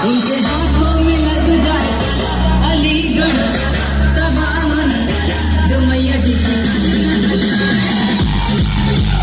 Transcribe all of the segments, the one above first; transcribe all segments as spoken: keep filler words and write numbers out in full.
उनके हाथों में लग जाए ताला, अलीगढ़ वाला, सवामन वाला, जो मैया जी की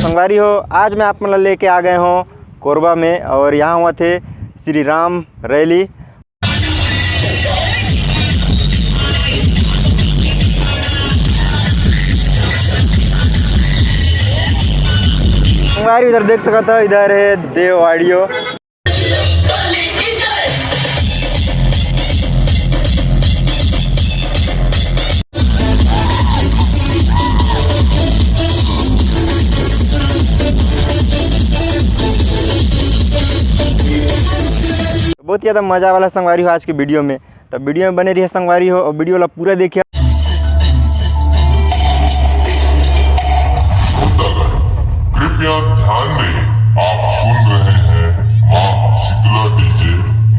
संगवारी हो, आज मैं आप मन ला लेके आ गए हों कोरबा में, और यहाँ होवत हे श्री राम रैली। संगवारी, इधर देख सकत हो, इधर हे देव ऑडियो। बहुत ज़्यादा मज़ा वाला संगवारी हो आज के वीडियो में, तो वीडियो में बने रहिए संगवारी हो, और वीडियो ला पूरा देखिए। श्रोतागण, कृपया ध्यान दें, आप सुन रहे हैं माँ शीतला डीजे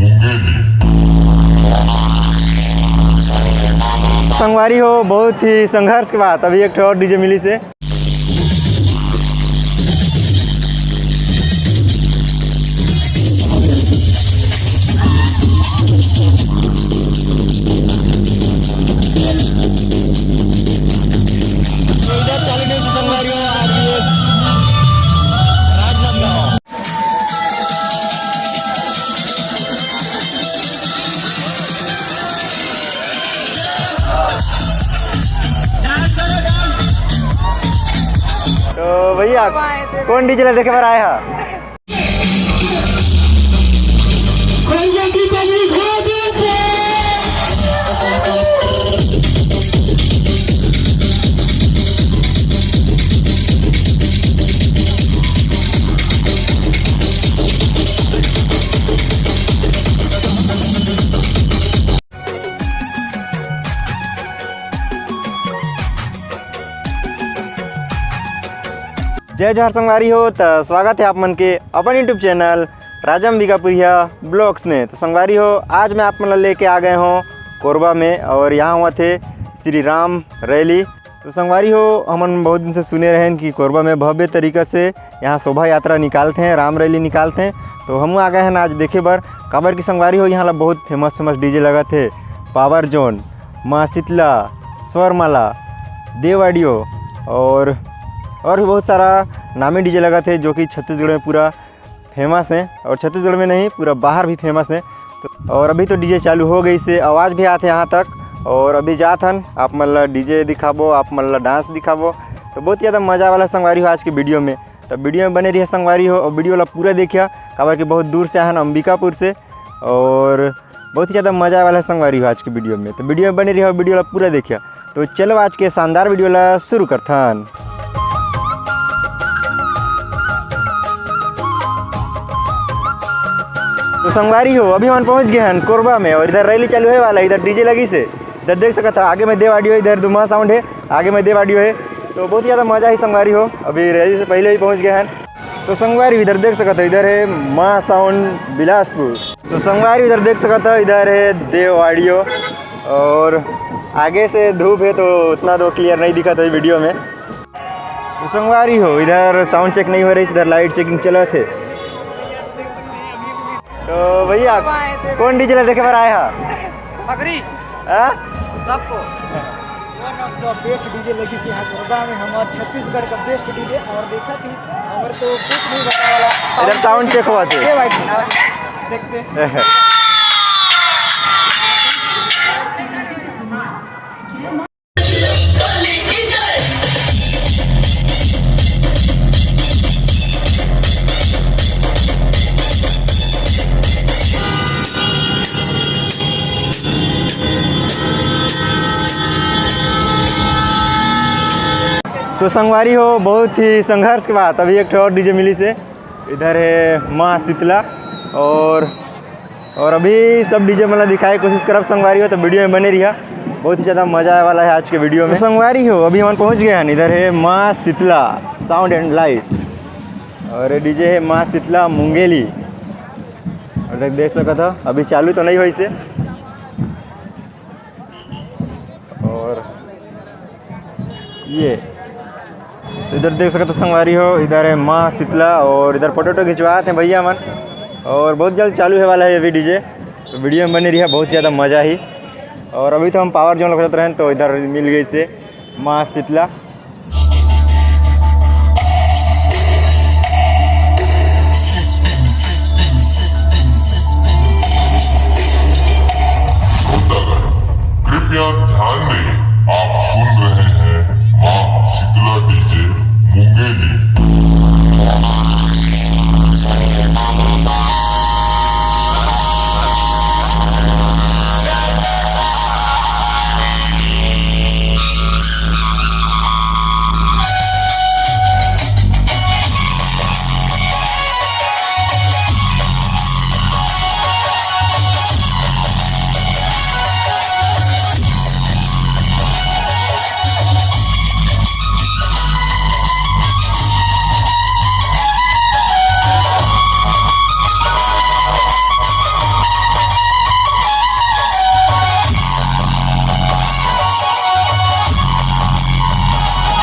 मुंगेली। संगवारी हो, बहुत ही संघर्ष के बाद अभी एक ठो और डीजे मिलिस हे। तो भैया, कौन डीजे ला देखे बर आए हा? जय जोहार संगवारी हो, त स्वागत हे आप मन के अपन YouTube चैनल राजम बिगापुरिया ब्लॉग्स में। तो संगवारी हो, आज मैं आप मन ला लेके आ गए हों कोरबा में, और यहाँ होवत हे श्री राम रैली। तो संगवारी हो, हमन बहुत दिन से सुने रहेन कि कोरबा में भव्य तरीका से यहाँ शोभा यात्रा निकालथे, राम रैली निकालथे। तो हमहू आ गए हन आज देखे बर, काबर कि संगवारी हो, यहाँ ला बहुत फेमस फेमस डीजे लगत हे, पावर जोन, माँ शीतला, स्वरमाला, देव ऑडियो और, और भी बहुत सारा नामी डीजे लगत हे, जो कि छत्तीसगढ़ में पूरा फेमस हे और छत्तीसगढ़ में नहीं, पूरा बाहर भी फेमस हे। तो और अभी तो डीजे चालू हो गइस हे, आवाज़ भी आथे यहाँ तक। और अभी जात हन, आप मन ला डीजे दिखाबो, आप मन ला डांस दिखाबो। तो बहुत ही ज़्यादा मज़ा वाला संगवारी हो आज के वीडियो में। तो वीडियो में बने रहिए संगवारी हो, और वीडियो ला पूरा देखिए, काबर कि बहुत दूर से आए हन अंबिकापुर से, और बहुत ही ज़्यादा मज़ा वाला संगवारी हो आज के वीडियो में। तो वीडियो में बने रहिए, वीडियो ला पूरा देखिए। तो चलो आज के शानदार वीडियो ला शुरू करथन। तो संगवारी हो, अभी हमन पहुंच गए हन कोरबा में और इधर रैली चालू होए वाला हे, इधर डीजे लगिस हे, इधर देख सकत हा, आगे में देव ऑडियो हे, इधर धुमा साउंड हे, आगे में देव ऑडियो हे। तो बहुत ही ज़्यादा मज़ा आही संगवारी हो, अभी रैली से पहले ही पहुंच गए हन। तो संगवारी इधर देख सकत हा, इधर हे माँ साउंड बिलासपुर। तो संगवारी इधर देख सकत हा, इधर हे देव ऑडियो और आगे से धूप हे तो उतना तो क्लियर नहीं दिखत होही वीडियो में। तो संगवारी हो, इधर साउंड चेक नहीं हो रही, इधर लाइट चेकिंग चलत हे। तो भैया, कौन डीजे ला देखे बर आए हा? सगरी। हाँ? सबको। One of the best DJ लगिस हे यहाँ कोरबा में, हमार छत्तीसगढ़ का बेस्ट डीजे। और देखा थी, हमारे तो कुछ नहीं बताने वाला। इधर साउंड चेक होवत हे। ये भाई, देखते हैं। तो संगवारी हो, बहुत ही संघर्ष के बाद अभी एक ठो और डीजे मिलिस हे। इधर हे माँ शीतला और, और अभी सब डीजे मन ला दिखाए के कोशिश करब संगवारी हो, तो वीडियो में बने रहिया, बहुत ही ज़्यादा मज़ा आए वाला हे आज के वीडियो में। तो संगवारी हो, अभी हमन पहुँच गए हन, इधर हे माँ शीतला साउंड एंड लाइट और ये डीजे हे माँ शीतला मुंगेली। और देख, देख सकत हा, अभी चालू तो नहीं होइस हे। और ये इधर देख सकत हो संगवारी हो, इधर है माँ शीतला और इधर फोटो वोटो खिंचवात हैं भैया मन। और बहुत जल्द चालू होने वाला है ये भी डीजे, तो वीडियो में बने रहिए, बहुत ज़्यादा मज़ा ही। और अभी तो हम पावर जोन लग रहे हैं, तो इधर मिल गई से माँ शीतला। श्रोतागण, कृपया ध्यान दें, आप सुन रहे हैं माँ शीतला डीजे मुंगेली।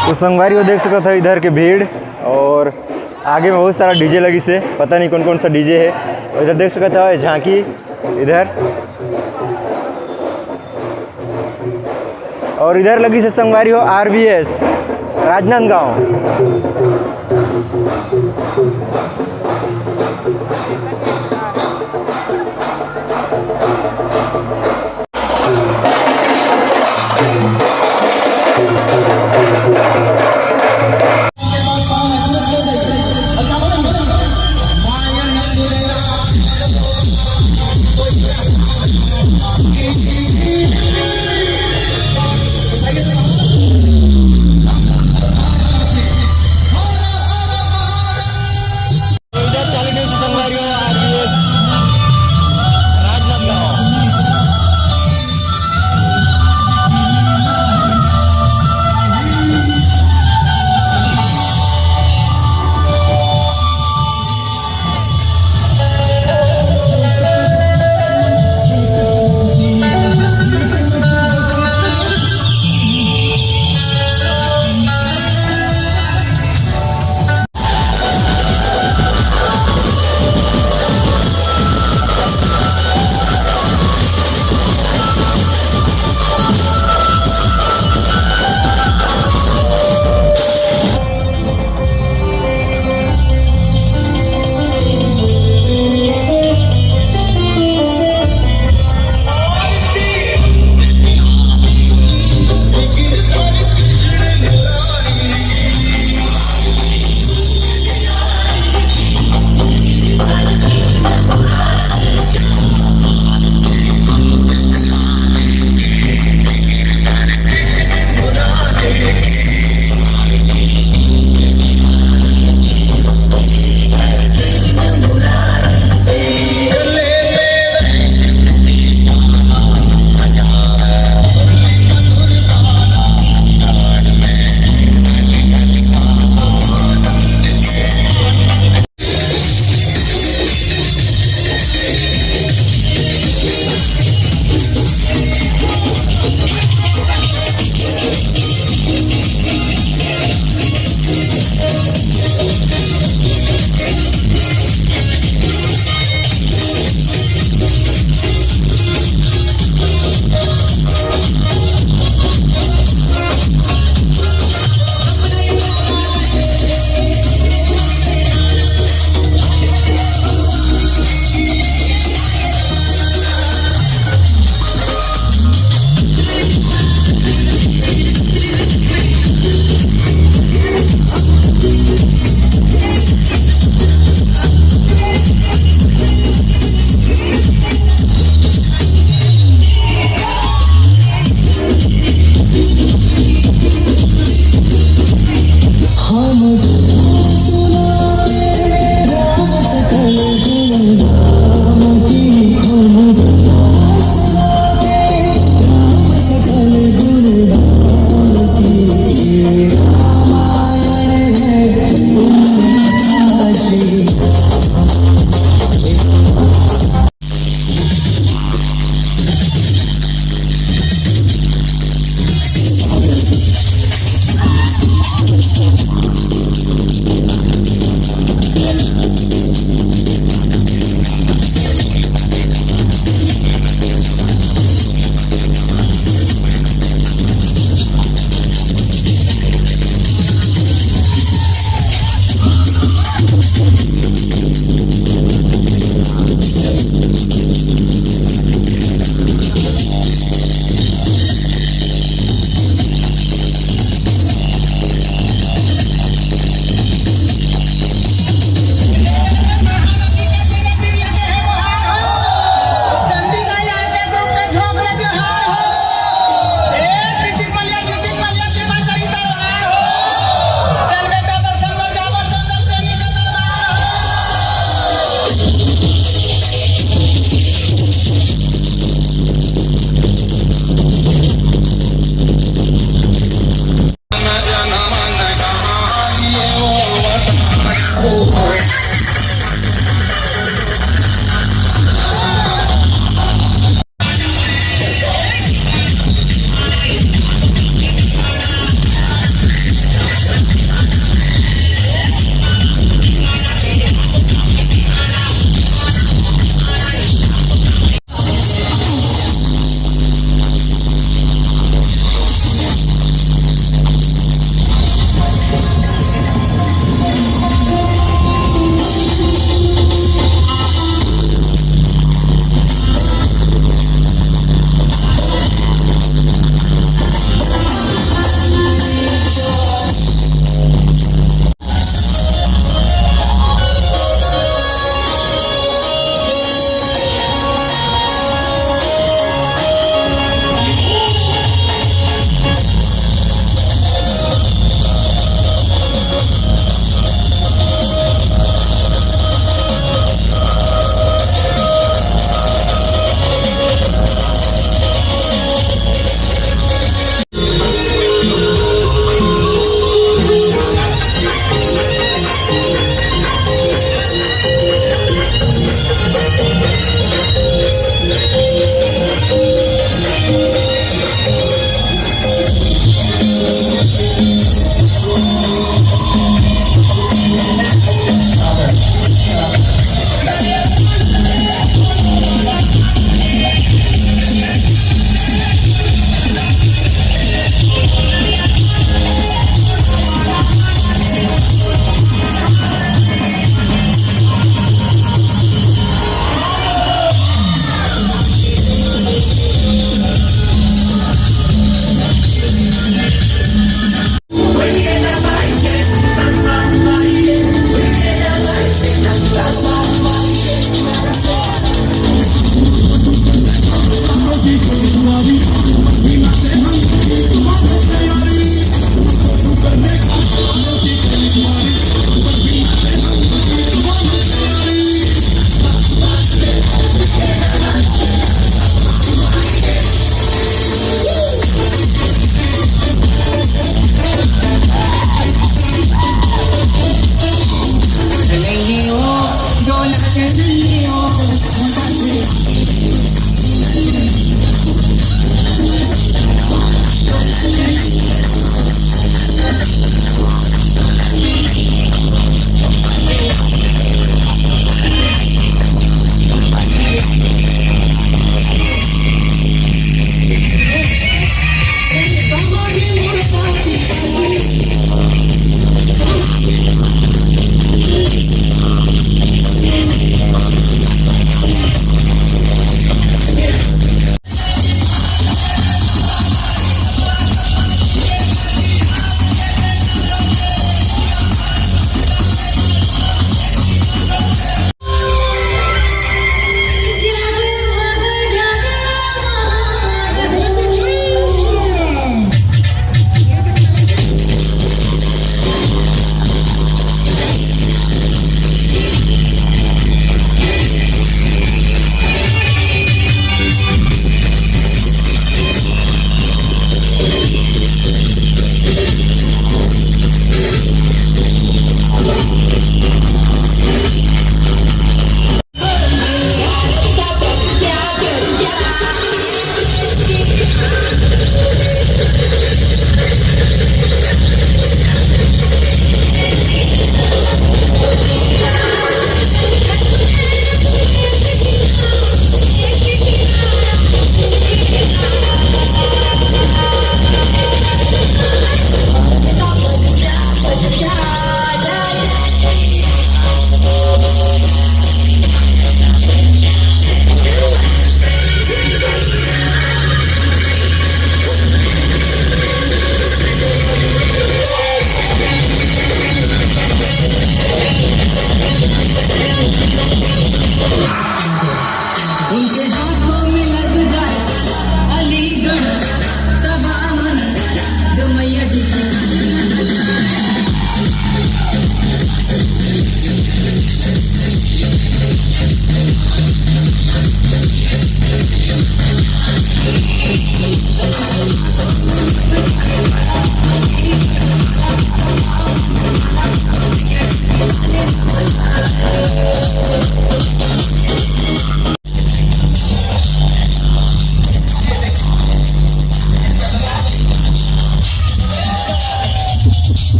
तो संगवारी हो, देख सकत हो इधर के भीड़ और आगे में बहुत सारा डीजे लगी से, पता नहीं कौन कौन सा डीजे है। और इधर देख सकत हो झांकी इधर, और इधर लगी से संगवारी हो आरवीएस राजनांदगांव।